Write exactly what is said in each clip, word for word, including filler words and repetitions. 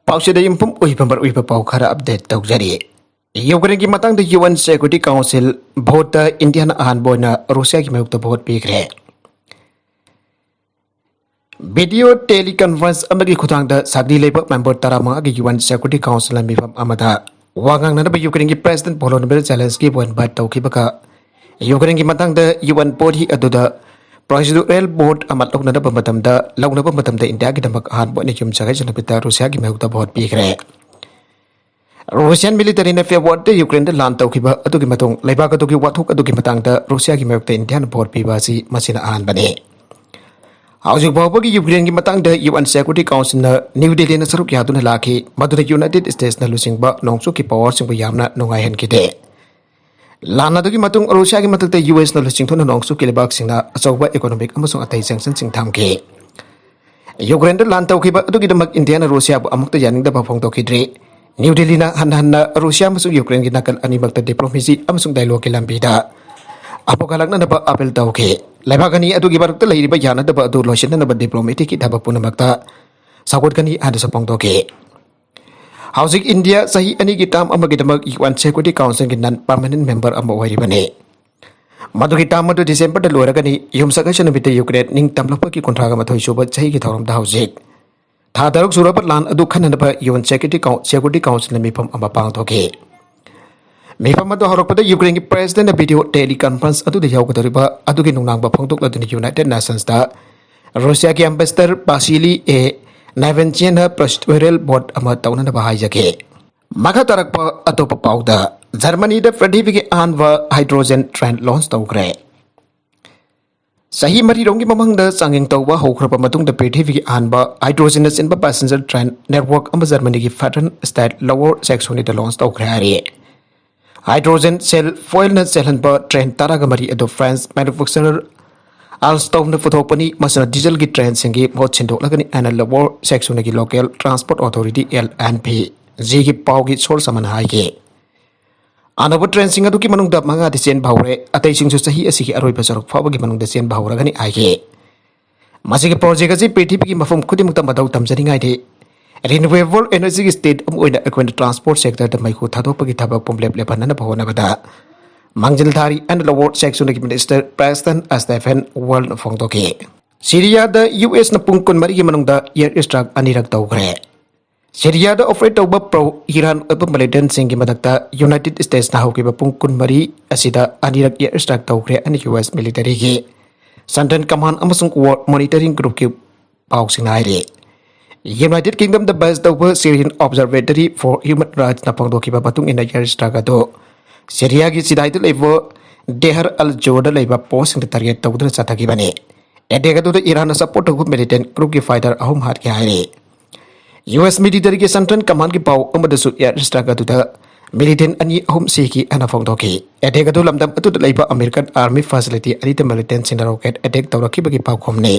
ꯄꯥꯎꯁꯤꯗ ꯌꯨꯝꯐꯝ ꯑꯣꯏꯕ ꯃꯔꯨꯑꯣꯏꯕ ꯄꯥꯎ ꯈꯔ ꯑꯞꯗꯦꯠ ꯇꯧꯖꯔꯤ꯫ ꯌꯨꯀ꯭ꯔꯦꯟꯒꯤ ꯃꯇꯥꯡꯗ ꯌꯨ ꯑꯦꯟ ꯁꯦꯀ꯭ꯌꯨꯔꯤꯇꯤ ꯀꯥꯎꯟꯁꯤꯜ ꯚꯣꯠꯇ ꯏꯟꯗꯤꯌꯥꯅ ꯑꯍꯥꯟꯕ ꯑꯣꯏꯅ ꯔꯨꯁꯤꯌꯥꯒꯤ ꯃꯥꯌꯣꯛꯇ ꯚꯣꯠ ꯄꯤꯈ꯭ꯔꯦ꯫ ꯚꯤꯗꯤꯑꯣ ꯇꯦꯂꯤꯀꯟꯐꯔꯦꯟꯁ ꯑꯃꯒꯤ ꯈꯨꯊꯥꯡꯗ ꯁꯥꯒꯔꯤ ꯂꯩꯕꯥꯛ ꯃꯦꯝꯕꯔ ꯇꯔꯥꯃꯉꯥꯒꯤ ꯌꯨ ꯑꯦꯟ ꯁꯦꯀ꯭ꯌꯨꯔꯤꯇꯤ ꯀꯥꯎꯟꯁꯤꯜꯅ ꯃꯤꯐꯝ ꯑꯃꯗ ꯋꯥ ꯉꯥꯡꯅꯅꯕ ꯌꯨꯀ꯭ꯔꯦꯟꯒꯤ ꯄ꯭ꯔꯦꯁꯤꯗꯦꯟꯠ ꯚꯣꯂꯣꯗꯤꯃꯤꯔ ꯖꯦꯂꯦꯟꯁꯀꯤꯕꯨ ꯏꯟꯚꯥꯏꯠ ꯇꯧꯈꯤꯕꯒ ꯌꯨꯀ꯭ꯔꯦꯟꯒꯤ ꯃꯇꯥꯡꯗ ꯌꯨ ꯑꯦꯟ ꯕꯣꯗꯤ ꯑꯗꯨꯗ ꯄ꯭ꯔꯣꯁꯤꯗꯨꯔꯦꯜ ꯚꯣꯠ ꯑꯃ ꯂꯧꯅꯅꯕ ꯃꯇꯝꯗ, ꯂꯧꯅꯕ ꯃꯇꯝꯗ ꯏꯟꯗꯤꯌꯥꯒꯤꯗꯃꯛ ꯑꯍꯥꯟꯕ ꯑꯣꯏꯅ ꯌꯨꯝ ꯁꯥꯒꯩ ꯆꯟꯅꯕꯤꯗ ꯔꯨꯁꯤꯌꯥꯒꯤ ꯃꯥꯌꯣꯛꯇ ꯚꯣꯠ ꯄꯤꯈ꯭ꯔꯦ꯫ ꯔꯨꯁꯤꯌꯥꯟ ꯃꯤꯂꯤꯇꯔꯤꯅ ꯐꯦꯕ꯭ꯔꯨꯋꯥꯔꯤꯗ ꯌꯨꯀ꯭ꯔꯦꯟꯗ ꯂꯥꯟ ꯇꯧꯈꯤꯕ ꯑꯗꯨꯒꯤ ꯃꯇꯨꯡ ꯂꯩꯕꯥꯛ ꯑꯗꯨꯒꯤ ꯋꯥꯊꯣꯛ ꯑꯗꯨꯒꯤ ꯃꯇꯥꯡꯗ ꯔꯨꯁꯤꯌꯥꯒꯤ ꯃꯥꯌꯣꯛꯇ ꯏꯟꯗꯤꯌꯥꯅ ꯚꯣꯠ ꯄꯤꯕ ꯑꯁꯤ ꯃꯁꯤꯅ ꯑꯍꯥꯟꯕꯅꯤ꯫ ꯍꯧꯖꯤꯛ ꯐꯥꯎꯕꯒꯤ ꯌꯨꯀ꯭ꯔꯦꯟꯒꯤ ꯃꯇꯥꯡꯗ ꯌꯨ ꯑꯦꯟ ꯁꯦꯀ꯭ꯌꯨꯔꯤꯇꯤ ꯀꯥꯎꯟꯁꯤꯜꯅ ꯅ꯭ꯌꯨ ꯗꯦꯜꯂꯤꯅ ꯁꯔꯨꯛ ꯌꯥꯗꯨꯅ ꯂꯥꯛꯈꯤ, ꯃꯗꯨꯗ ꯌꯨꯅꯥꯏꯇꯦꯗ ꯁ꯭ꯇꯦꯠꯁꯅ ꯂꯨꯆꯤꯡꯕ ꯅꯣꯡꯆꯨꯞꯀꯤ ꯄꯥꯋꯔꯁꯤꯡꯕꯨ ꯌꯥꯝꯅ ꯅꯨꯡꯉꯥꯏꯍꯟꯈꯤꯗꯦ꯫ ꯂꯥꯟ ꯑꯗꯨꯒꯤ ꯃꯇꯨꯡ ꯔꯨꯁꯤꯌꯥꯒꯤ ꯃꯊꯛꯇ ꯌꯨ ꯑꯦꯁꯅ ꯂꯨꯆꯤꯡꯊꯣꯛꯅ ꯅꯣꯡꯆꯨꯞꯀꯤ ꯂꯩꯕꯥꯛꯁꯤꯡꯅ ꯑꯆꯧꯕ ꯏꯀꯣꯅꯣꯃꯤꯛ ꯑꯃꯁꯨꯡ ꯑꯇꯩ ꯁꯦꯡꯁꯟꯁꯤꯡ ꯊꯝꯈꯤ꯫ ꯌꯨꯀ꯭ꯔꯦꯟꯗ ꯂꯥꯟ ꯇꯧꯈꯤꯕ ꯑꯗꯨꯒꯤꯗꯃꯛ ꯏꯟꯗꯤꯌꯥꯅ ꯔꯨꯁꯤꯌꯥꯕꯨ ꯑꯃꯨꯛꯇ ꯌꯥꯅꯤꯡꯗꯕ ꯐꯣꯡꯗꯣꯛꯈꯤꯗ꯭ꯔꯤ꯫ ꯅ꯭ꯌꯨ ꯗꯦꯜꯂꯤꯅ ꯍꯟꯅ ꯍꯟꯅ ꯔꯨꯁꯤꯌꯥ ꯑꯃꯁꯨꯡ ꯌꯨꯀ꯭ꯔꯦꯟꯒꯤ ꯅꯥꯀꯜ ꯑꯅꯤꯃꯛꯇ ꯗꯤꯄ꯭ꯂꯣꯃꯦꯁꯤ ꯑꯃꯁꯨꯡ ꯗꯥꯏꯂꯣꯒꯀꯤ ꯂꯝꯕꯤꯗ ꯑꯃꯨꯛ ꯍꯜꯂꯛꯅꯅꯕ ꯑꯥꯄꯤꯜ ꯇꯧꯈꯤ꯫ ꯂꯩꯕꯥꯛ ꯑꯅꯤ ꯑꯗꯨꯒꯤ ꯃꯔꯛꯇ ꯂꯩꯔꯤꯕ ꯌꯥꯅꯗꯕ ꯑꯗꯨ ꯂꯣꯏꯁꯤꯟꯅꯅꯕ ꯗꯤꯄ꯭ꯂꯣꯃꯦꯇꯤꯛꯀꯤ ꯊꯕꯛ ꯄꯨꯝꯅꯃꯛꯇ ꯁꯧꯒꯠꯀꯅꯤ ꯍꯥꯏꯅꯁꯨ ꯐꯣꯡꯗꯣꯛꯈꯤ꯫ ꯍꯧꯖꯤꯛ ꯏꯟꯗꯤꯌꯥ ꯆꯍꯤ ꯑꯅꯤꯒꯤ ꯇꯥꯔꯝ ꯑꯃꯒꯤꯗꯃꯛ ꯌꯨ ꯑꯦꯟ ꯁꯦꯀ꯭ꯌꯨꯔꯤꯇꯤ ꯀꯥꯎꯟꯁꯤꯜꯒꯤ ꯅꯟ ꯄꯔꯃꯅꯦꯟꯠ ꯃꯦꯝꯕꯔ ꯑꯃ ꯑꯣꯏꯔꯤꯕꯅꯤ꯫ ꯃꯗꯨꯒꯤ ꯇꯥꯔꯝ ꯑꯗꯨ ꯗꯤꯁꯦꯝꯕꯔꯗ ꯂꯣꯏꯔꯒꯅꯤ꯫ ꯌꯨꯝꯁꯥꯀꯩꯁꯥ ꯅꯨꯃꯤꯠꯇ ꯌꯨꯀ꯭ꯔꯦꯟ ꯅꯤꯡꯇꯝꯂꯛꯄꯒꯤ ꯀꯨꯟꯊ꯭ꯔꯥꯒ ꯃꯥꯊꯣꯏ ꯁꯨꯕ ꯆꯍꯤꯒꯤ ꯊꯧꯔꯝꯗ ꯍꯧꯖꯤꯛ ꯊꯥ ꯇꯔꯨꯛ ꯁꯨꯔꯕ ꯂꯥꯟ ꯑꯗꯨ ꯈꯟꯅꯅꯕ ꯌꯨ ꯑꯦꯟ ꯁꯦꯀ꯭ꯌꯨꯔꯤꯇꯤ ꯀꯥꯎꯟ-, ꯁꯦꯀ꯭ꯌꯨꯔꯤꯇꯤ ꯀꯥꯎꯟꯁꯤꯜꯅ ꯃꯤꯐꯝ ꯑꯃ ꯄꯥꯡꯊꯣꯛꯈꯤ꯫ ꯃꯤꯐꯝ ꯑꯗꯨ ꯍꯧꯔꯛꯄꯗ ꯌꯨꯀ꯭ꯔꯦꯟꯒꯤ ꯄ꯭ꯔꯦꯁꯤꯗꯦꯟꯠꯅ ꯚꯤꯗꯤꯑꯣ ꯇꯦꯂꯤꯀꯟꯐꯔꯦꯟꯁ ꯑꯗꯨꯗ ꯌꯥꯎꯒꯗꯧꯔꯤꯕ ꯑꯗꯨꯒꯤ ꯅꯨꯡꯅꯥꯡꯕ ꯐꯣꯡꯗꯣꯛꯂꯗꯨꯅ ꯌꯨꯅꯥꯏꯇꯦꯗ ꯅꯦꯁꯟꯁꯇ ꯔꯨꯁꯤꯌꯥꯒꯤ ꯑꯦꯝꯕꯦꯁꯦꯗꯔ ꯕꯥꯁꯤꯂꯤ ꯑꯦ ꯅꯥꯏꯕꯦꯟꯆꯤꯌꯟꯅ ꯄ꯭ꯔꯣꯁꯤꯗꯨꯔꯦꯜ ꯚꯣꯠ ꯑꯃ ꯇꯧꯅꯅꯕ ꯍꯥꯏꯖꯈꯤ꯫ ꯃꯈꯥ ꯇꯥꯔꯛꯄ ꯑꯇꯣꯞꯄ ꯄꯥꯎꯗ, ꯖꯔꯃꯅꯤꯗ ꯄ꯭ꯔꯤꯊꯤꯕꯤꯒꯤ ꯑꯍꯥꯟꯕ ꯍꯥꯏꯗ꯭ꯔꯣꯖꯦꯟ ꯇ꯭ꯔꯦꯟ ꯂꯣꯟꯆ ꯇꯧꯈ꯭ꯔꯦ꯫ ꯆꯍꯤ ꯃꯔꯤꯔꯣꯝꯒꯤ ꯃꯃꯥꯡꯗ ꯆꯥꯡꯌꯦꯡ ꯇꯧꯕ ꯍꯧꯈ꯭ꯔꯕ ꯃꯇꯨꯡꯗ ꯄ꯭ꯔꯤꯊꯤꯕꯤꯒꯤ ꯑꯍꯥꯟꯕ ꯍꯥꯏꯗ꯭ꯔꯣꯖꯦꯟꯅꯆꯤꯡꯕ ꯄꯦꯁꯦꯟꯖꯔ ꯇ꯭ꯔꯦꯟ ꯅꯦꯠꯋꯥꯔꯛ ꯑꯃ ꯖꯔꯃꯅꯤꯒꯤ ꯐꯦꯗꯔꯦꯜ ꯁ꯭ꯇꯦꯠ ꯂꯣꯋꯔ ꯁꯦꯛꯁꯣꯅꯤꯗ ꯂꯣꯟꯆ ꯇꯧꯈ꯭ꯔꯦ ꯍꯥꯏꯔꯤ꯫ ꯍꯥꯏꯗ꯭ꯔꯣꯖꯦꯟ ꯁꯦꯜ ꯐ꯭ꯌꯨꯑꯦꯜꯅ ꯆꯦꯜꯍꯟꯕ ꯇ꯭ꯔꯦꯟ ꯇꯔꯥꯒ ꯃꯔꯤ ꯑꯗꯨ ꯐ꯭ꯔꯦꯟꯁ ꯃꯦꯅꯨꯐꯦꯛꯆꯔꯔ ꯑꯜꯁꯇꯣꯝꯅ ꯄꯨꯊꯣꯛꯄꯅꯤ꯫ ꯃꯁꯤꯅ ꯗꯤꯖꯜꯒꯤ ꯇ꯭ꯔꯦꯟꯁꯤꯡꯒꯤ ꯃꯍꯨꯠ ꯁꯤꯟꯗꯣꯛꯂꯒꯅꯤ ꯍꯥꯏꯅ ꯂꯣꯋꯔ ꯁꯦꯛꯁꯣꯅꯤꯒꯤ local transport authority, L N P ꯖꯤꯒꯤ ꯄꯥꯎꯒꯤ ꯁꯣꯔꯁ ꯑꯃꯅ ꯍꯥꯏꯈꯤ꯫ ꯑꯅꯧꯕ ꯇ꯭ꯔꯦꯟꯁꯤꯡ ꯑꯗꯨꯒꯤ ꯃꯅꯨꯡꯗ ꯃꯉꯥꯗꯤ ꯆꯦꯟꯕ ꯍꯧꯔꯦ, ꯑꯇꯩꯁꯤꯡꯁꯨ ꯆꯍꯤ ꯑꯁꯤꯒꯤ ꯑꯔꯣꯏꯕ ꯁꯔꯨꯛ ꯐꯥꯎꯕꯒꯤ ꯃꯅꯨꯡꯗ ꯆꯦꯟꯕ ꯍꯧꯔꯒꯅꯤ ꯍꯥꯏꯈꯤ꯫ ꯃꯁꯤꯒꯤ ꯄ꯭ꯔꯣꯖꯦꯛ ꯑꯁꯤ ꯄ꯭ꯔꯤꯊꯤꯕꯤꯒꯤ ꯃꯐꯝ ꯈꯨꯗꯤꯡꯃꯛꯇ ꯃꯇꯧ ꯇꯝꯖꯅꯤꯡꯉꯥꯏꯗꯤ Renewable energy ꯒꯤ state ꯑꯃ ꯑꯣꯏꯅ ꯑꯩꯈꯣꯏꯅ transport sector ꯗ ꯃꯩꯈꯨ ꯊꯥꯗꯣꯛꯄꯒꯤ ꯊꯕꯛ ꯄꯨꯝꯂꯦꯞ ꯂꯦꯞꯍꯟꯅꯕ ꯍꯣꯠꯅꯕꯗ ꯃꯥꯡꯖꯤꯜ ꯊꯥꯔꯤ ꯍꯥꯏꯅ Lower Saxony ꯒꯤ minister Preston Stephen Wall ꯅ ꯐꯣꯡꯗꯣꯛꯈꯤ꯫ ꯁꯤꯔꯤꯌꯥꯗ ꯌꯨ ꯑꯦꯁ ꯅ ꯄꯨꯡ ꯀꯨꯟꯃꯔꯤꯒꯤ ꯃꯅꯨꯡꯗ air strike ꯑꯅꯤꯔꯛ ꯇꯧꯈ꯭ꯔꯦ꯫ ꯁꯤꯔꯤꯌꯥꯗ operate ꯇꯧꯕ pro Iran ꯑꯣꯏꯕ militant ꯁꯤꯡꯒꯤ ꯃꯊꯛꯇ United States ꯅ ꯍꯧꯈꯤꯕ ꯄꯨꯡ ꯀꯨꯟꯃꯔꯤ ꯑꯁꯤꯗ ꯑꯅꯤꯔꯛ air strike ꯇꯧꯈ꯭ꯔꯦ ꯍꯥꯏꯅ ꯌꯨ ꯑꯦꯁ military ꯒꯤ Central Command ꯑꯃꯁꯨꯡ War Monitoring Group ꯀꯤ ꯄꯥꯎꯁꯤꯡꯅ ꯍꯥꯏꯔꯤ꯫ United Kingdom ꯗ base ꯇꯧꯕ Syrian Observatory for Human Rights ꯅ ꯐꯣꯡꯗꯣꯛꯈꯤꯕ ꯃꯇꯨꯡ ꯏꯟꯅ, air strike ꯑꯗꯨ ꯁꯤꯔꯤꯌꯥꯒꯤ ꯆꯤꯗꯥꯏꯗ ꯂꯩꯕ ꯗꯦꯍꯔ ꯑꯜ ꯖꯣꯔꯗ ꯂꯩꯕ post ꯁꯤꯡꯗ target ꯇꯧꯗꯨꯅ ꯆꯠꯊꯈꯤꯕꯅꯤ꯫ Attack ꯑꯗꯨꯗ ꯏꯔꯥꯟꯅ support ꯇꯧꯕ militant group ꯀꯤ fighter ꯑꯍꯨꯝ ꯍꯥꯠꯈꯤ ꯍꯥꯏꯔꯤ꯫ ꯌꯨ ꯑꯦꯁ military ꯒꯤ Central Command ꯀꯤ ꯄꯥꯎ ꯑꯃꯗꯁꯨ, air strike ꯑꯗꯨꯗ militant ꯑꯅꯤ ꯑꯍꯨꯝ ꯁꯤꯈꯤ ꯍꯥꯏꯅ ꯐꯣꯡꯗꯣꯛꯈꯤ꯫ Attack ꯑꯗꯨ ꯂꯝꯗꯝ ꯑꯗꯨꯗ ꯂꯩꯕ American Army facility ꯑꯅꯤꯗ militant ꯁꯤꯡꯅ rocket attack ꯇꯧꯔꯛꯈꯤꯕꯒꯤ ꯄꯥꯎꯈꯨꯝꯅꯤ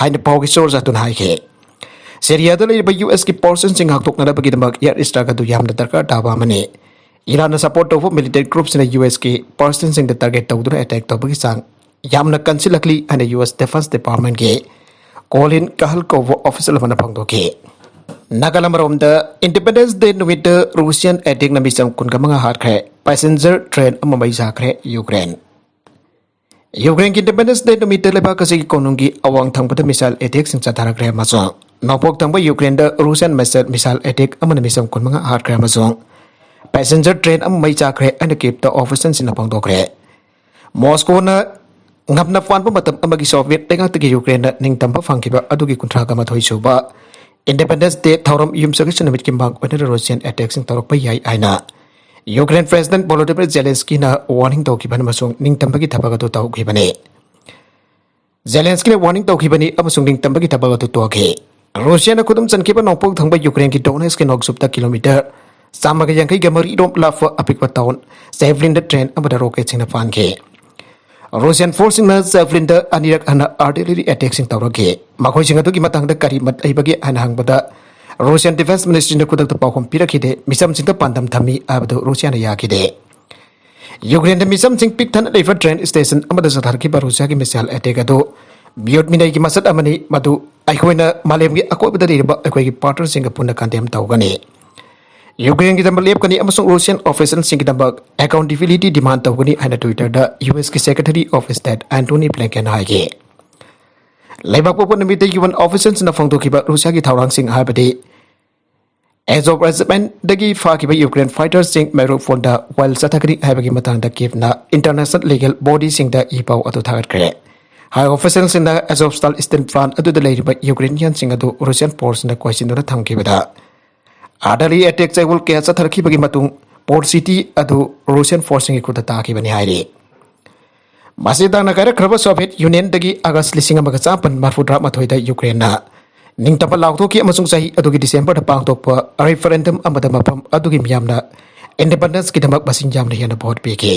ꯍꯥꯏꯅ ꯄꯥꯎꯒꯤ source ꯑꯗꯨꯅ ꯍꯥꯏꯈꯤ꯫ ꯁꯤꯔꯤꯌꯥꯗ ꯂꯩꯔꯤꯕ ꯌꯨ ꯑꯦꯁ ꯀꯤ post ꯁꯤꯡ ꯉꯥꯛꯊꯣꯛꯅꯅꯕꯒꯤꯗꯃꯛ air strike ꯑꯗꯨ ꯌꯥꯝꯅ ꯗꯔꯀꯥꯔ ꯇꯥꯕ ꯑꯃꯅꯤ꯫ ꯏꯔꯥꯟꯅ support ꯇꯧꯕ militant group ꯁꯤꯡꯅ ꯌꯨ ꯑꯦꯁ ꯀꯤ post ꯁꯤꯡꯗ target ꯇꯧꯗꯨꯅ attack ꯇꯧꯕꯒꯤ ꯆꯥꯡ ꯌꯥꯝꯅ ꯀꯟꯁꯤꯜꯂꯛꯂꯤ ꯍꯥꯏꯅ ꯌꯨ ꯑꯦꯁ Defense Department ꯀꯤ ꯀꯣꯂꯤꯟ ꯀꯍꯜ ꯀꯧꯕ official ꯑꯃꯅ ꯐꯣꯡꯗꯣꯛꯈꯤ꯫ ꯅꯥꯒꯥꯂꯦꯟ ꯃꯔꯣꯝꯗ, Independence Day ꯅꯨꯃꯤꯠꯇ Russian attack ꯅ ꯃꯤꯆꯝ ꯀꯨꯟꯃꯉꯥ ꯍꯥꯠꯈ꯭ꯔꯦ꯫ Passenger train ꯑꯃ ꯃꯩ ꯆꯥꯈ꯭ꯔꯦ ꯌꯨꯀ꯭ꯔꯦꯟ꯫ ꯌꯨꯀ꯭ꯔꯦꯟꯒꯤ Independence Day ꯅꯨꯃꯤꯠꯇ ꯂꯩꯕꯥꯛ ꯑꯁꯤꯒꯤ ꯀꯣꯅꯨꯡꯒꯤ ꯑꯋꯥꯡ ꯊꯪꯕꯗ missile attack ꯁꯤꯡ ꯆꯠꯊꯔꯛꯈ꯭ꯔꯦ ꯑꯃꯁꯨꯡ ꯅꯣꯡꯄꯣꯛ ꯊꯪꯕ ꯌꯨꯀ꯭ꯔꯦꯟꯗ Russian missile, missile attack ꯑꯃꯅ ꯃꯤꯆꯝ ꯀꯨꯟꯃꯉꯥ ꯍꯥꯠꯈ꯭ꯔꯦ ꯑꯃꯁꯨꯡ passenger train ꯑꯃ ꯃꯩ ꯆꯥꯈ꯭ꯔꯦ ꯍꯥꯏꯅ Kyiv ꯇ official ꯁꯤꯡꯅ ꯐꯣꯡꯗꯣꯛꯈ꯭ꯔꯦ꯫ ꯃꯣꯁꯀꯣꯅ ꯉꯝꯅ ꯄꯥꯟꯕ ꯃꯇꯝ ꯑꯃꯒꯤ Soviet ꯂꯩꯉꯥꯛꯇꯒꯤ ꯌꯨꯀ꯭ꯔꯦꯟꯅ ꯅꯤꯡꯇꯝꯕ ꯐꯪꯈꯤꯕ ꯑꯗꯨꯒꯤ ꯀꯨꯟꯊ꯭ꯔꯥꯒ ꯃꯥꯊꯣꯏ ꯁꯨꯕ Independence Day ꯊꯧꯔꯝ ꯌꯨꯝꯁꯥꯀꯩꯁꯥ ꯅꯨꯃꯤꯠꯀꯤ ꯃꯥꯡ ꯑꯣꯏꯅ Russian attack ꯁꯤꯡ ꯇꯧꯔꯛꯄ ꯌꯥꯏ ꯍꯥꯏꯅ ꯌꯨꯀ꯭ꯔꯦꯟ President Volodymyr Zelensky ꯅ warning ꯇꯧꯈꯤꯕꯅꯤ ꯑꯃꯁꯨꯡ ꯅꯤꯡꯇꯝꯕꯒꯤ ꯊꯕꯛ ꯑꯗꯨ ꯇꯧꯈꯤꯕꯅꯤ꯫ Zelensky ꯅ warning ꯇꯧꯈꯤꯕꯅꯤ ꯑꯃꯁꯨꯡ ꯅꯤꯡꯇꯝꯕꯒꯤ ꯊꯕꯛ ꯑꯗꯨ ꯇꯣꯛꯈꯤ꯫ Russiaꯅ ꯈꯨꯗꯨꯝ ꯆꯟꯈꯤꯕ ꯅꯣꯡꯄꯣꯛ ꯊꯪꯕ ꯌꯨꯀ꯭ꯔꯦꯟꯒꯤ Donetsk ꯀꯤ ꯅꯣꯡꯆꯨꯞꯇ kilometre ꯆꯥꯝꯃꯒ ꯌꯥꯡꯈꯩꯒ ꯃꯔꯤ ꯔꯣꯝ ꯂꯥꯞꯄ ꯑꯄꯤꯛꯄ town Zhevlin ꯗ train ꯑꯃꯗ rocket ꯁꯤꯡꯅ ꯐꯥꯟꯈꯤ꯫ Russian force ꯁꯤꯡꯅ Zhevlin ꯗ ꯑꯅꯤꯔꯛ ꯍꯟꯅ artillery attack ꯁꯤꯡ ꯇꯧꯔꯛꯈꯤ꯫ ꯃꯈꯣꯏꯁꯤꯡ ꯑꯗꯨꯒꯤ ꯃꯇꯥꯡꯗ ꯀꯔꯤ ꯃꯠ ꯂꯩꯕꯒꯦ ꯍꯥꯏꯅ ꯍꯪꯕꯗ, Russian Defense Ministry ꯅ ꯈꯨꯗꯛꯇ ꯄꯥꯎꯈꯨꯝ ꯄꯤꯔꯛꯈꯤꯗꯦ꯫ ꯃꯤꯆꯝꯁꯤꯡꯗ ꯄꯥꯟꯗꯝ ꯊꯝꯃꯤ ꯍꯥꯏꯕꯗꯨ Russiaꯅ ꯌꯥꯈꯤꯗꯦ꯫ ꯌꯨꯀ꯭ꯔꯦꯟꯗ ꯃꯤꯆꯝꯁꯤꯡ ꯄꯤꯛ ꯊꯟꯅ ꯂꯩꯕ train station ꯑꯃꯗ ꯆꯠꯊꯔꯛꯈꯤꯕ Russiaꯒꯤ missile attack ꯑꯗꯨ ꯃꯤꯑꯣꯠ ꯃꯤꯅꯩꯒꯤ ꯃꯁꯛ ꯑꯃꯅꯤ꯫ ꯃꯗꯨ ꯑꯩꯈꯣꯏꯅ ꯃꯥꯂꯦꯝꯒꯤ ꯑꯀꯣꯏꯕꯗ ꯂꯩꯔꯤꯕ ꯑꯩꯈꯣꯏꯒꯤ ꯄꯥꯔꯠꯅꯔꯁꯤꯡꯒ ꯄꯨꯟꯅ ꯀꯟꯗꯦꯝ ꯇꯧꯒꯅꯤ꯫ ꯌꯨꯀ꯭ꯔꯦꯟꯒꯤꯗꯃꯛ ꯂꯦꯞꯀꯅꯤ ꯑꯃꯁꯨꯡ ꯔꯨꯁꯤꯌꯥꯟ ꯑꯣꯐꯤꯁꯤꯌꯦꯜꯁꯤꯡꯒꯤꯗꯃꯛ ꯑꯦꯀꯥꯎꯟꯇꯦꯕꯤꯂꯤꯇꯤ ꯗꯤꯃꯥꯟ ꯇꯧꯒꯅꯤ ꯍꯥꯏꯅ ꯇ꯭ꯋꯤꯇꯔꯗ ꯌꯨ ꯑꯦꯁꯀꯤ secretary of state Antony Blinken ꯍꯥꯏꯈꯤ꯫ ꯂꯩꯕꯥꯛ ꯄꯣꯛꯄ ꯅꯨꯃꯤꯠꯇ ꯌꯨ ꯑꯦꯟ ꯑꯣꯐꯤꯁꯤꯌꯦꯜꯁꯤꯡꯅ ꯐꯣꯡꯗꯣꯛꯈꯤꯕ ꯔꯨꯁꯤꯌꯥꯒꯤ ꯊꯧꯔꯥꯡꯁꯤꯡ ꯍꯥꯏꯕꯗꯤ ꯑꯦꯖꯣꯞ ꯔꯦꯖꯤꯃꯦꯟꯗꯒꯤ ꯐꯥꯈꯤꯕ ꯌꯨꯀ꯭ꯔꯦꯟ ꯐꯥꯏꯇꯔꯁꯤꯡ ꯃꯦꯔꯤꯎꯄꯣꯜꯗ ꯋꯥꯏꯜ ꯆꯠꯊꯒꯅꯤ ꯍꯥꯏꯕꯒꯤ ꯃꯇꯥꯡꯗ ꯀꯤꯞꯅ ꯏꯟꯇꯔꯅꯦꯁꯅꯦꯜ ꯂꯤꯒꯦꯜ ꯕꯣꯗꯤꯁꯤꯡꯗ ꯏ ꯄꯥꯎ ꯑꯗꯨ ꯊꯥꯒꯠꯈ꯭ꯔꯦ꯫ ꯍꯥꯏ ꯑꯣꯐꯤꯁꯤꯌꯦꯜꯁꯤꯡꯅ ꯑꯦꯖꯣꯞ ꯁ꯭ꯇꯥꯜ ꯁ꯭ꯇꯤꯜ ꯄ꯭ꯂꯥꯟ ꯑꯗꯨꯗ ꯂꯩꯔꯤꯕ ꯌꯨꯀ꯭ꯔꯦꯅꯤꯌꯟꯁꯤꯡ ꯑꯗꯨ ꯔꯨꯁꯤꯌꯥꯟ ꯐꯣꯔꯁꯅ ꯀꯣꯏꯁꯤꯟꯗꯨꯅ ꯊꯝꯈꯤꯕꯗ ꯑꯥꯔꯇꯤꯂꯔꯤ ꯑꯦꯇꯦꯛ ꯆꯌꯣꯜ ꯀꯌꯥ ꯆꯠꯊꯔꯛꯈꯤꯕꯒꯤ ꯃꯇꯨꯡ ꯄꯣꯔꯠ ꯁꯤꯇꯤ ꯑꯗꯨ ꯔꯨꯁꯤꯌꯥꯟ ꯐꯣꯔꯁꯁꯤꯡꯒꯤ ꯈꯨꯠꯇ ꯇꯥꯈꯤꯕꯅꯤ ꯍꯥꯏꯔꯤ꯫ ꯃꯁꯤ ꯇꯥꯡꯅ ꯀꯥꯏꯔꯛꯈ꯭ꯔꯕ ꯁꯣꯚꯤꯌꯦꯠ ꯌꯨꯅꯤꯌꯟꯗꯒꯤ ꯑꯥꯒꯁ ꯂꯤꯁꯤꯡ ꯑꯃꯒ ꯆꯥꯃꯥꯄꯟ ꯃꯔꯤꯐꯨꯇꯔꯥꯃꯥꯊꯣꯏꯗ ꯌꯨꯀ꯭ꯔꯦꯟꯅ ꯅꯤꯡꯇꯝꯕ ꯂꯥꯎꯊꯣꯛꯈꯤ ꯑꯃꯁꯨꯡ ꯆꯍꯤ ꯑꯗꯨꯒꯤ ꯗꯤꯁꯦꯝꯕꯔꯗ ꯄꯥꯡꯊꯣꯛꯄ ꯔꯤꯐꯔꯦꯟꯗꯝ ꯑꯃꯗ ꯃꯐꯝ ꯑꯗꯨꯒꯤ ꯃꯤꯌꯥꯝꯅ ꯏꯟꯗꯤꯄꯦꯟꯗꯦꯟꯁꯀꯤꯗꯃꯛ ꯃꯁꯤꯡ ꯌꯥꯝꯅ ꯍꯦꯟꯅ ꯚꯣꯠ ꯄꯤꯈꯤ꯫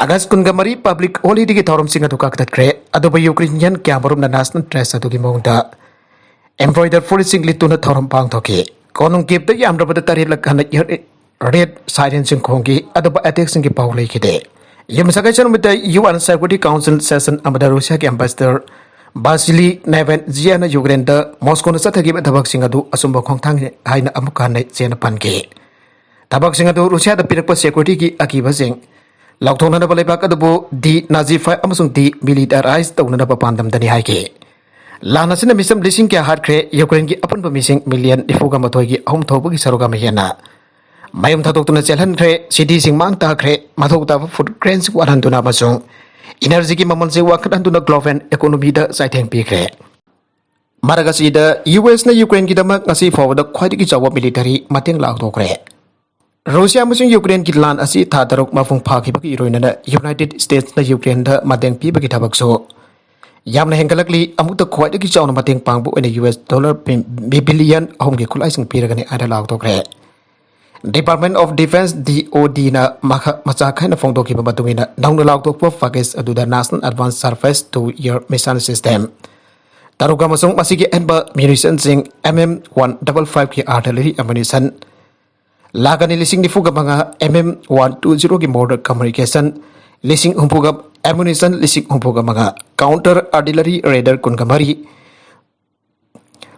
ꯑꯥꯒꯁ ꯀꯨꯟꯒ ꯃꯔꯤ ꯄꯕ꯭ꯂꯤꯛ ꯍꯣꯂꯤꯗꯦꯒꯤ ꯊꯧꯔꯝꯁꯤꯡ ꯑꯗꯨ ꯀꯛꯊꯠꯈ꯭ꯔꯦ, ꯑꯗꯨꯕꯨ ꯌꯨꯀ꯭ꯔꯦꯅꯤꯌꯟ ꯀꯌꯥꯃꯔꯨꯝꯅ ꯅꯦꯁꯅꯦꯜ ꯗ꯭ꯔꯦꯁ ꯑꯗꯨꯒꯤ ꯃꯑꯣꯡꯗ ꯑꯦꯝꯕ꯭ꯔꯣꯏꯗꯔ ꯐꯨꯔꯤꯠꯁꯤꯡ ꯂꯤꯠꯇꯨꯅ ꯊꯧꯔꯝ ꯄꯥꯡꯊꯣꯛꯈꯤ꯫ ꯀꯣꯅꯨꯡ ꯀꯤꯞꯇ ꯌꯥꯝꯗ꯭ꯔꯕꯗ ꯇꯔꯦꯠꯂꯛ ꯍꯟꯅ ꯔꯦꯗ ꯁꯥꯏꯔꯦꯟꯁꯤꯡ ꯈꯣꯡꯈꯤ, ꯑꯗꯨꯕꯨ ꯑꯦꯇꯦꯛꯁꯤꯡꯒꯤ ꯄꯥꯎ ꯂꯩꯈꯤꯗꯦ꯫ ꯌꯨꯝꯁꯀꯩꯁ ꯅꯨꯃꯤꯠꯇ U N security council session ꯑꯃꯗ ꯔꯨꯁꯤꯌꯥꯒꯤ ꯑꯦꯝꯕꯦꯁꯦꯗꯔ ꯕꯥꯁꯤꯂꯤ ꯅꯦꯕꯦꯟꯖꯤꯌꯥꯅ ꯌꯨꯀ꯭ꯔꯦꯟꯗ ꯃꯣꯁꯀꯣꯅ ꯆꯠꯊꯈꯤꯕ ꯊꯕꯛꯁꯤꯡ ꯑꯗꯨ ꯑꯆꯨꯝꯕ ꯈꯣꯡꯊꯥꯡꯅꯤ ꯍꯥꯏꯅ ꯑꯃꯨꯛ ꯍꯟꯅ ꯆꯦꯟꯅ ꯄꯟꯈꯤ꯫ ꯊꯕꯛꯁꯤꯡ ꯑꯗꯨ ꯔꯨꯁꯤꯌꯥꯗ ꯄꯤꯔꯛꯄ ꯁꯦꯀ꯭ꯌꯨꯔꯤꯇꯤꯒꯤ ꯑꯀꯤꯕꯁꯤꯡ ꯂꯥꯎꯊꯣꯛꯅꯅꯕ ꯂꯩꯕꯥꯛ ꯑꯗꯨꯕꯨ ꯗꯤ ꯅꯥꯖꯤꯐꯥꯏ ꯑꯃꯁꯨꯡ ꯗꯤ ꯃꯤꯂꯤꯇꯔꯥꯏꯖ ꯇꯧꯅꯅꯕ ꯄꯥꯟꯗꯝꯗꯅꯤ ꯍꯥꯏꯈꯤ꯫ ꯂꯥꯟ ꯑꯁꯤꯅ ꯃꯤꯆꯝ ꯂꯤꯁꯤꯡ ꯀꯌꯥ ꯍꯥꯠꯈ꯭ꯔꯦ, ꯌꯨꯀ꯭ꯔꯦꯟꯒꯤ ꯑꯄꯨꯟꯕ ꯃꯤꯁꯤꯡ ꯃꯤꯂꯤꯌꯟ ꯅꯤꯐꯨꯒ ꯃꯥꯊꯣꯏꯒꯤ ꯑꯍꯨꯝ ꯊꯣꯛꯄꯒꯤ ꯁꯔꯨꯛ ꯑꯃ ꯍꯦꯟꯅ ꯃꯌꯨꯝ ꯊꯥꯗꯣꯛꯇꯨꯅ ꯆꯦꯜꯍꯟꯈ꯭ꯔꯦ, ꯁꯤꯇꯤꯁꯤꯡ ꯃꯥꯡ ꯇꯥꯈ꯭ꯔꯦ, ꯃꯊꯧ ꯇꯥꯕ ꯐꯨꯗ ꯒ꯭ꯔꯦꯟꯁꯤꯡ ꯋꯥꯠꯍꯟꯗꯨꯅ ꯑꯃꯁꯨꯡ ꯏꯅꯔꯖꯤꯒꯤ ꯃꯃꯜꯁꯤꯡ ꯋꯥꯡꯈꯠꯍꯟꯗꯨꯅ ꯒ꯭ꯂꯣꯕꯦꯜ ꯏꯀꯣꯅꯣꯃꯤꯗ ꯆꯥꯏꯊꯦꯡ ꯄꯤꯈ꯭ꯔꯦ꯫ ꯃꯔꯛ ꯑꯁꯤꯗ ꯌꯨ ꯑꯦꯁꯅ ꯌꯨꯀ꯭ꯔꯦꯟꯒꯤꯗꯃꯛ ꯉꯁꯤ ꯐꯥꯎꯕꯗ ꯈ꯭ꯋꯥꯏꯗꯒꯤ ꯆꯥꯎꯕ ꯃꯤꯂꯤꯇꯔꯤ ꯃꯇꯦꯡ ꯂꯥꯛꯊꯣꯛꯈ꯭ꯔꯦ꯫ ꯔꯨꯁꯤꯌꯥ ꯑꯃꯁꯨꯡ ꯌꯨꯀ꯭ꯔꯦꯟꯒꯤ ꯂꯥꯟ ꯑꯁꯤ ꯊꯥ ꯇꯔꯨꯛ ꯃꯄꯨꯡ ꯐꯥꯈꯤꯕꯒꯤ ꯏꯔꯣꯏꯅꯅ ꯌꯨꯅꯥꯏꯇꯦꯗ ꯁ꯭ꯇꯦꯠꯁꯅ ꯌꯨꯀ꯭ꯔꯦꯟꯗ ꯃꯇꯦꯡ ꯄꯤꯕꯒꯤ ꯊꯕꯛꯁꯨ ꯌꯥꯝꯅ ꯍꯦꯟꯒꯠꯂꯛꯂꯤ꯫ ꯑꯃꯨꯛꯇ ꯈ꯭ꯋꯥꯏꯗꯒꯤ ꯆꯥꯎꯅ ꯃꯇꯦꯡ ꯄꯥꯡꯕ ꯑꯣꯏꯅ ꯌꯨ ꯑꯦꯁ ꯗꯣꯂꯔ ꯕꯤꯂꯤꯌꯟ ꯑꯍꯨꯝꯒꯤ ꯈꯨꯠꯂꯥꯏꯁꯤꯡ ꯄꯤꯔꯒꯅꯤ ꯍꯥꯏꯅ ꯂꯥꯎꯊꯣꯛꯈ꯭ꯔꯦ꯫ Department of defence, D O ꯗꯤꯅ ꯃꯆꯥꯛ ꯍꯥꯏꯅ ꯐꯣꯡꯗꯣꯛꯈꯤꯕ ꯃꯇꯨꯡ ꯏꯟꯅ ꯅꯧꯅ ꯂꯥꯎꯊꯣꯛꯄ ꯄꯦꯀꯦꯖ ꯑꯗꯨꯗ national advanced surface to air missile system ꯇꯔꯨꯛ ꯑꯃꯁꯨꯡ ꯃꯁꯤꯒꯤ ꯑꯍꯦꯟꯕ ꯃ꯭ꯌꯨꯅꯤꯁꯟꯁꯤꯡ ꯑꯦꯝ ꯑꯦꯝ ꯋꯥꯟ ꯗꯕꯜ ꯐꯥꯏꯚꯀꯤ ꯑꯥꯔꯇꯤꯂꯔꯤ ꯑꯦꯃꯨꯅꯤꯁꯟ ꯂꯥꯛ ꯑꯅꯤ ꯂꯤꯁꯤꯡ ꯅꯤꯐꯨꯒ ꯃꯉꯥ, ꯑꯦꯝ ꯑꯦꯝ ꯋꯥꯟ ꯇꯨ ꯖꯤꯔꯣꯒꯤ ꯃꯣꯔꯇꯔ ꯀꯝꯃꯨꯅꯤꯀꯦꯁꯟ ꯂꯤꯁꯤꯡ ꯍꯨꯝꯐꯨꯒ, ꯑꯦꯃꯨꯅꯤꯁꯟ ꯂꯤꯁꯤꯡ ꯍꯨꯝꯐꯨꯒ ꯃꯉꯥ, counter artillery radar ꯀꯨꯟꯒ ꯃꯔꯤ,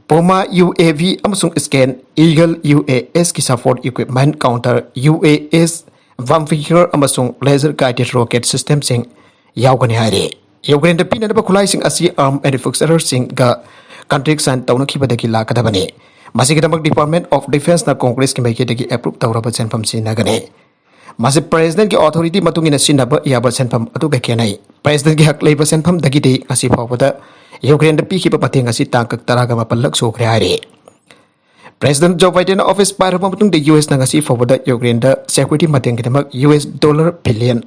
Puma U A V ꯑꯃꯁꯨꯡ Scan Eagle U A S ꯀꯤ support equipment, counter U A S, Vampire ꯑꯃꯁꯨꯡ laser guided rocket systemꯁꯤꯡ ꯌꯥꯎꯒꯅꯤ ꯍꯥꯏꯔꯤ꯫ ꯌꯨꯀ꯭ꯔꯦꯟꯗ ꯄꯤꯅꯅꯕ ꯈꯨꯠꯂꯥꯏꯁꯤꯡ ꯑꯁꯤ arm manufacturerꯁꯤꯡꯒ contract sign ꯇꯧꯅꯈꯤꯕꯗꯒꯤ ꯂꯥꯛꯀꯗꯕꯅꯤ꯫ ꯃꯁꯤꯒꯤꯗꯃꯛ Department of Defenceꯅ Congressꯀꯤ ꯃꯥꯏꯀꯩꯗꯒꯤ approve ꯇꯧꯔꯕ ꯁꯦꯟꯐꯝ ꯁꯤꯖꯤꯟꯅꯒꯅꯤ꯫ ꯃꯁꯤ Presidentꯀꯤ authority ꯃꯇꯨꯡ ꯏꯟꯅ ꯁꯤꯖꯤꯟꯅꯕ ꯌꯥꯕ ꯁꯦꯟꯐꯝ ꯑꯗꯨꯒ ꯈꯦꯠꯅꯩ꯫ Presidentꯀꯤ ꯍꯛ ꯂꯩꯕ ꯁꯦꯟꯐꯝꯗꯒꯤꯗꯤ ꯉꯁꯤ ꯐꯥꯎꯕꯗ ꯌꯨꯀ꯭ꯔꯦꯟꯗ ꯄꯤꯈꯤꯕ ꯃꯇꯦꯡ ꯑꯁꯤ ꯇꯥꯡꯀꯛ ꯇꯔꯥꯒ ꯃꯥꯄꯜꯂꯛ ꯁꯨꯈ꯭ꯔꯦ ꯍꯥꯏꯔꯤ꯫ President Joe Bidenꯅ office ꯄꯥꯏꯔꯕ ꯃꯇꯨꯡꯗ USꯅ ꯉꯁꯤ ꯐꯥꯎꯕꯗ ꯌꯨꯀ꯭ꯔꯦꯟꯗ security ꯃꯇꯦꯡꯒꯤꯗꯃꯛ US dollar billion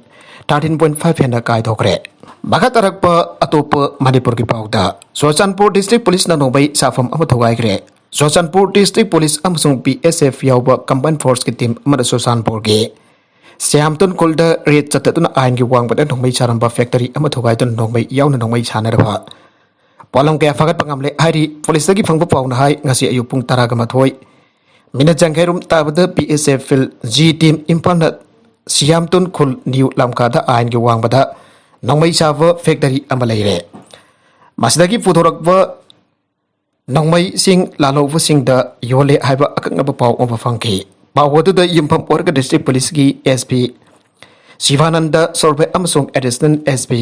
thirteen point five ꯍꯦꯟꯅ ꯀꯥꯏꯊꯣꯛꯈ꯭ꯔꯦ꯫ ꯃꯈꯥ ꯇꯥꯔꯛꯄ ꯑꯇꯣꯞꯄ ꯃꯅꯤꯄꯨꯔꯒꯤ ꯄꯥꯎꯗ, ꯆꯨꯔꯆꯥꯟꯄꯨꯔ district policeꯅ ꯅꯣꯡꯃꯩ ꯁꯥꯐꯝ ꯑꯃ ꯊꯨꯒꯥꯏꯈ꯭ꯔꯦ꯫ ꯆꯨꯔꯆꯥꯟꯄꯨꯔ district police ꯑꯃꯁꯨꯡ BSF ꯌꯥꯎꯕ combined forceꯀꯤ team ꯑꯃꯅ ꯆꯨꯔꯆꯥꯟꯄꯨꯔꯒꯤ ꯁ꯭ꯌꯥꯝꯇꯨꯟ ꯈꯨꯜꯗ raid ꯆꯠꯊꯗꯨꯅ ꯑꯥꯏꯟꯒꯤ ꯋꯥꯡꯃꯗ ꯅꯣꯡꯃꯩ ꯁꯥꯔꯝꯕ factory ꯑꯃ ꯊꯨꯒꯥꯏꯗꯨꯅ ꯅꯣꯡꯃꯩ ꯌꯥꯎꯅ ꯅꯣꯡꯃꯩ ꯁꯥꯟꯅꯔꯕ ꯄꯣꯠꯂꯝ ꯀꯌꯥ ꯐꯥꯒꯠꯄ ꯉꯝꯂꯦ ꯍꯥꯏꯔꯤ꯫ Policeꯇꯒꯤ ꯐꯪꯕ ꯄꯥꯎꯅ ꯍꯥꯏ, ꯉꯁꯤ ꯑꯌꯨꯛ ꯄꯨꯡ ꯇꯔꯥꯒ ꯃꯥꯊꯣꯏ minute ꯌꯥꯡꯈꯩꯔꯣꯝ ꯇꯥꯕꯗ BSF field G team ꯏꯝꯐꯥꯜꯅ ꯁꯤꯌꯥꯝꯇꯨꯟ ꯈꯨꯜ ꯅ꯭ꯌꯨ ꯂꯝꯀꯥꯗ ꯑꯥꯏꯟꯒꯤ ꯋꯥꯡꯃꯗ ꯅꯣꯡꯃꯩ ꯁꯥꯕ factory ꯑꯃ ꯂꯩꯔꯦ꯫ ꯃꯁꯤꯗꯒꯤ ꯄꯨꯊꯣꯔꯛꯄ ꯅꯣꯡꯃꯩꯁꯤꯡ ꯂꯥꯜꯍꯧꯕꯁꯤꯡꯗ ꯌꯣꯜꯂꯦ ꯍꯥꯏꯕ ꯑꯀꯛꯅꯕ ꯄꯥꯎ ꯑꯃ ꯐꯪꯈꯤ꯫ ꯄꯥꯎ ꯑꯗꯨꯗ ꯌꯨꯝꯐꯝ ꯑꯣꯏꯔꯒ district policeꯀꯤ SP ꯁꯤꯚꯥꯅꯟꯗ ꯁꯣꯔꯕꯦ ꯑꯃꯁꯨꯡ additional SP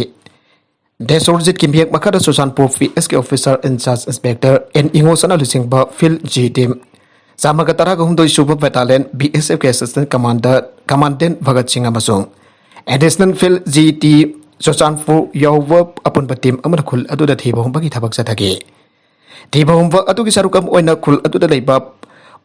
ꯗꯦꯁꯣꯔꯖꯤꯠꯀꯤ ꯃꯤꯌꯦꯛ ꯃꯈꯥꯗ Churachandpur PSꯀꯤ officer in charge inspector N ꯏꯉꯣꯁꯅ ꯂꯨꯆꯤꯡꯕ field G team ꯆꯥꯝꯃꯒ ꯇꯔꯥꯒ ꯍꯨꯝꯗꯣꯏ ꯁꯨꯕ battalionꯕꯤ ꯑꯦꯁ ꯑꯦꯐꯀꯤ assistant commandant commandant ꯚꯒꯠ ꯁꯤꯡ ꯑꯃꯁꯨꯡ additional field G T Churachandpur ꯌꯥꯎꯕ ꯑꯄꯨꯟꯕ team ꯑꯃꯅ ꯈꯨꯜ ꯑꯗꯨꯗ ꯊꯤꯕ ꯍꯨꯝꯕꯒꯤ ꯊꯕꯛ ꯆꯠꯊꯈꯤ꯫ ꯊꯤꯕ ꯍꯨꯝꯕ ꯑꯗꯨꯒꯤ ꯁꯔꯨꯛ ꯑꯃ ꯑꯣꯏꯅ ꯈꯨꯜ ꯑꯗꯨꯗ ꯂꯩꯕ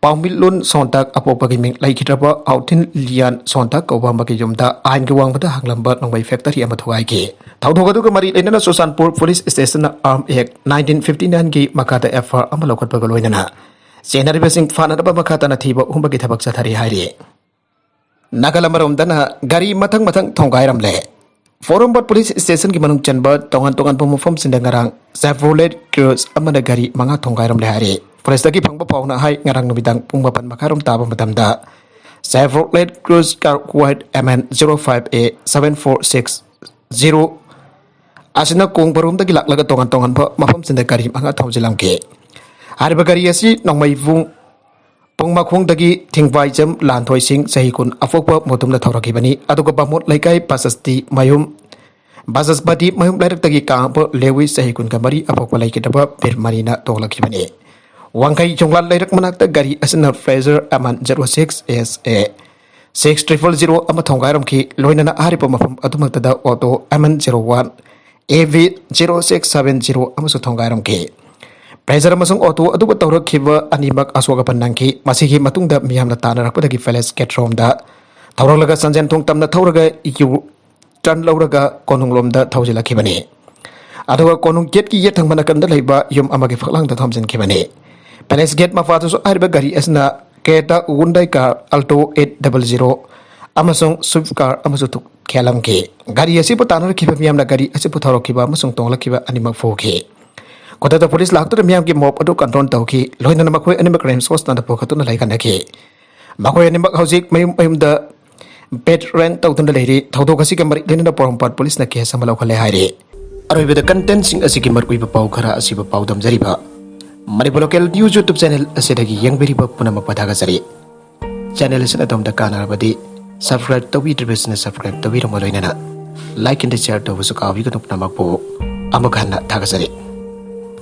ꯄꯥꯎꯃꯤꯂꯣꯟ ꯁꯣꯟꯇꯥꯛ ꯑꯄꯣꯛꯄꯒꯤ ꯃꯤꯡ ꯂꯩꯈꯤꯗ꯭ꯔꯕ ꯑꯥꯎꯊꯤꯟ ꯂꯤꯌꯥꯟ ꯁꯣꯟꯇꯥꯛ ꯀꯧꯕ ꯑꯃꯒꯤ ꯌꯨꯝꯗ ꯑꯥꯏꯟꯒꯤ ꯋꯥꯡꯃꯗ ꯍꯥꯡꯂꯝꯕ ꯅꯣꯡꯃꯩ factory ꯑꯃ ꯊꯨꯒꯥꯏꯈꯤ꯫ ꯊꯧꯗꯣꯛ ꯑꯗꯨꯒ ꯃꯔꯤ ꯂꯩꯅꯅ Churachandpur police stationꯅ Arm Act nineteen fifty nineꯒꯤ ꯃꯈꯥꯗ FIR ꯑꯃ ꯂꯧꯈꯠꯄꯒ ꯂꯣꯏꯅꯅ ꯆꯦꯟꯅꯔꯤꯕꯁꯤꯡ ꯐꯥꯅꯅꯕ ꯃꯈꯥ ꯇꯥꯅ ꯊꯤꯕ ꯍꯨꯝꯕꯒꯤ ꯊꯕꯛ ꯆꯠꯊꯔꯤ ꯍꯥꯏꯔꯤ꯫ ꯅꯥꯒꯥꯂꯝ ꯑꯃꯔꯣꯝꯗꯅ ꯒꯥꯔꯤ ꯃꯊꯪ ꯃꯊꯪ ꯊꯣꯡꯒꯥꯏꯔꯝꯂꯦ꯫ ꯄꯣꯔꯣꯝꯄꯥꯠ police stationꯒꯤ ꯃꯅꯨꯡ ꯆꯟꯕ ꯇꯣꯉꯥꯟ ꯇꯣꯉꯥꯟꯕ ꯃꯐꯝꯁꯤꯡꯗ ꯉꯔꯥꯡ Chevrolet Cruze ꯑꯃꯅ ꯒꯥꯔꯤ ꯃꯉꯥ ꯊꯣꯡꯒꯥꯏꯔꯝꯂꯦ ꯍꯥꯏꯔꯤ꯫ Policeꯇꯒꯤ ꯐꯪꯕ ꯄꯥꯎꯅ ꯍꯥꯏ, ꯉꯔꯥꯡ ꯅꯨꯃꯤꯗꯥꯡ ꯄꯨꯡ ꯃꯥꯄꯟ ꯃꯈꯥꯏꯔꯣꯝ ꯇꯥꯕ ꯃꯇꯝꯗ Chevrolet Cruze car code M N zero five A seven four six zero ꯑꯁꯤꯅ ꯀꯣꯡꯕꯔꯣꯝꯗꯒꯤ ꯂꯥꯛꯂꯒ ꯇꯣꯉꯥꯟ ꯇꯣꯉꯥꯟꯕ ꯃꯐꯝꯁꯤꯡꯗ ꯒꯥꯔꯤ ꯃꯉꯥ ꯊꯧꯖꯤꯜꯂꯝꯈꯤ꯫ ꯍꯥꯏꯔꯤꯕ ꯒꯥꯔꯤ ꯑꯁꯤ ꯅꯣꯡꯃꯩꯕꯨꯡ ꯄꯨꯡ ꯃꯈꯣꯡꯗꯒꯤ ꯊꯤꯡꯕꯥꯏꯖꯝ ꯂꯥꯟꯊꯣꯏ ꯁꯤꯡ, ꯆꯍꯤ ꯀꯨꯟ, ꯑꯄꯣꯛꯄ ꯃꯣꯇꯨꯝꯅ ꯊꯧꯔꯛꯈꯤꯕꯅꯤ꯫ ꯑꯗꯨꯒ ꯕꯥꯃꯣꯠ ꯂꯩꯀꯥꯏ ꯕꯁꯁꯇꯤ ꯃꯌꯨꯝ, ꯕꯁꯁꯄꯇꯤ ꯃꯌꯨꯝ ꯂꯩꯔꯛꯇꯒꯤ ꯀꯥꯡꯄꯣꯛ ꯂꯦꯋꯤ, ꯆꯍꯤ ꯀꯨꯟꯒ ꯃꯔꯤ, ꯑꯄꯣꯛꯄ ꯂꯩꯈꯤꯗꯕ ꯕꯤꯔ ꯃꯅꯤꯅ ꯇꯣꯡꯂꯛꯈꯤꯕꯅꯤ꯫ ꯋꯥꯡꯈꯩ ꯈꯣꯡꯂꯥꯟ ꯂꯩꯔꯛ ꯃꯅꯥꯛꯇ ꯒꯥꯔꯤ ꯑꯁꯤꯅ Frazer M N zero six S A six triple zero ꯑꯃ ꯊꯣꯡꯒꯥꯏꯔꯝꯈꯤ꯫ ꯂꯣꯏꯅꯅ ꯍꯥꯏꯔꯤꯕ ꯃꯐꯝ ꯑꯗꯨꯃꯛꯇꯗ Alto M N zero one A V zero six seven zero ꯑꯃꯁꯨ ꯊꯣꯡꯒꯥꯏꯔꯝꯈꯤ꯫ ꯐ꯭ꯔꯦꯖꯔ ꯑꯃꯁꯨꯡ ꯑꯣꯇꯣ ꯑꯗꯨꯕꯨ ꯇꯧꯔꯛꯈꯤꯕ ꯑꯅꯤꯃꯛ ꯑꯁꯣꯛ ꯑꯄꯟ ꯅꯪꯈꯤ꯫ ꯃꯁꯤꯒꯤ ꯃꯇꯨꯡꯗ ꯃꯤꯌꯥꯝꯅ ꯇꯥꯟꯅꯔꯛꯄꯗꯒꯤ ꯄꯦꯂꯦꯁ ꯒꯦꯠ ꯔꯣꯝꯗ ꯊꯧꯔꯛꯂꯒ ꯆꯥꯟꯖꯦꯟ ꯊꯣꯡ ꯇꯝꯅ ꯊꯧꯔꯒ ꯌꯨ ꯇꯔꯟ ꯂꯧꯔꯒ ꯀꯣꯅꯨꯡꯂꯣꯝꯗ ꯊꯧꯖꯤꯜꯂꯛꯈꯤꯕꯅꯤ꯫ ꯑꯗꯨꯒ ꯀꯣꯅꯨꯡ ꯒꯦꯠꯀꯤ ꯌꯦꯠ ꯊꯪꯕ ꯅꯥꯀꯟꯗ ꯂꯩꯕ ꯌꯨꯝ ꯑꯃꯒꯤ ꯐꯛꯂꯥꯡꯗ ꯊꯣꯝꯖꯤꯟꯈꯤꯕꯅꯤ꯫ ꯄꯦꯂꯦꯁ ꯒꯦꯠ ꯃꯄꯥꯗꯁꯨ ꯍꯥꯏꯔꯤꯕ ꯒꯥꯔꯤ ꯑꯁꯤꯅ Creta Hyundai car Alto eight double zero ꯑꯃꯁꯨꯡ ꯁ꯭ꯋꯤꯐ ꯀꯥꯔ ꯑꯃꯁꯨ ꯊꯣꯛ-, ꯈꯦꯠꯂꯝꯈꯤ꯫ ꯒꯥꯔꯤ ꯑꯁꯤꯕꯨ ꯇꯥꯟꯅꯔꯛꯈꯤꯕ ꯃꯤꯌꯥꯝꯅ ꯒꯥꯔꯤ ꯑꯁꯤꯕꯨ ꯊꯧꯔꯛꯈꯤꯕ ꯑꯃꯁꯨꯡ ꯇꯣꯡꯂꯛꯈꯤꯕ ꯑꯅꯤꯃꯛ ꯐꯨꯈꯤ꯫ ꯈꯨꯗꯛꯇ ꯄꯨꯂꯤꯁ ꯂꯥꯛꯇꯨꯅ ꯃꯤꯌꯥꯝꯒꯤ ꯃꯣꯞ ꯑꯗꯨ ꯀꯟꯇ꯭ꯔꯣꯜ ꯇꯧꯈꯤ꯫ ꯂꯣꯏꯅꯅ ꯃꯈꯣꯏ ꯑꯅꯤꯃꯛ ꯔꯤꯝꯁ ꯍꯣꯁꯄꯤꯇꯥꯜꯗ ꯄꯨꯈꯠꯇꯨꯅ ꯂꯩꯈꯟꯅꯈꯤ꯫ ꯃꯈꯣꯏ ꯑꯅꯤꯃꯛ ꯍꯧꯖꯤꯛ ꯃꯌꯨꯝ ꯃꯌꯨꯝꯗ ꯕꯦꯗ ꯔꯦꯟ ꯇꯧꯗꯨꯅ ꯂꯩꯔꯤ꯫ ꯊꯧꯗꯣꯛ ꯑꯁꯤꯒ ꯃꯔꯤ ꯂꯩꯅꯅ ꯄꯣꯔꯣꯝꯄꯥꯠ ꯄꯨꯂꯤꯁꯅ ꯀꯦꯁ ꯑꯃ ꯂꯧꯈꯠꯂꯦ ꯍꯥꯏꯔꯤ꯫ ꯑꯔꯣꯏꯕꯗ ꯀꯟꯇꯦꯟꯁꯤꯡ ꯑꯁꯤꯒꯤ ꯃꯔꯨꯑꯣꯏꯕ ꯄꯥꯎ ꯈꯔ ꯑꯁꯤꯕꯨ ꯄꯥꯎꯗꯝꯖꯔꯤꯕ Manipur local news YouTube channel ꯑꯁꯤꯗꯒꯤ ꯌꯦꯡꯕꯤꯔꯤꯕ ꯄꯨꯝꯅꯃꯛꯄꯨ ꯊꯥꯒꯠꯆꯔꯤ꯫ ꯆꯦꯅꯦꯜ ꯑꯁꯤꯅ ꯑꯗꯣꯝꯗ ꯀꯥꯟꯅꯔꯕꯗꯤ ꯁꯕꯁꯀ꯭ꯔꯥꯏꯕ ꯇꯧꯕꯤꯗ꯭ꯔꯤꯕꯁꯤꯡꯅ ꯁꯕꯁꯀ꯭ꯔꯥꯏꯕ ꯇꯧꯕꯤꯔꯝꯃꯨ, ꯂꯣꯏꯅꯅ ꯂꯥꯏꯛ ꯑꯦꯟ ꯁꯤꯌꯔ ꯇꯧꯕꯁꯨ ꯀꯥꯎꯕꯤꯒꯅꯨ꯫ ꯄꯨꯝꯅꯃꯛꯄꯨ ꯑꯃꯨꯛ ꯍꯟꯅ ꯊꯥꯒꯠꯆꯔꯤ꯫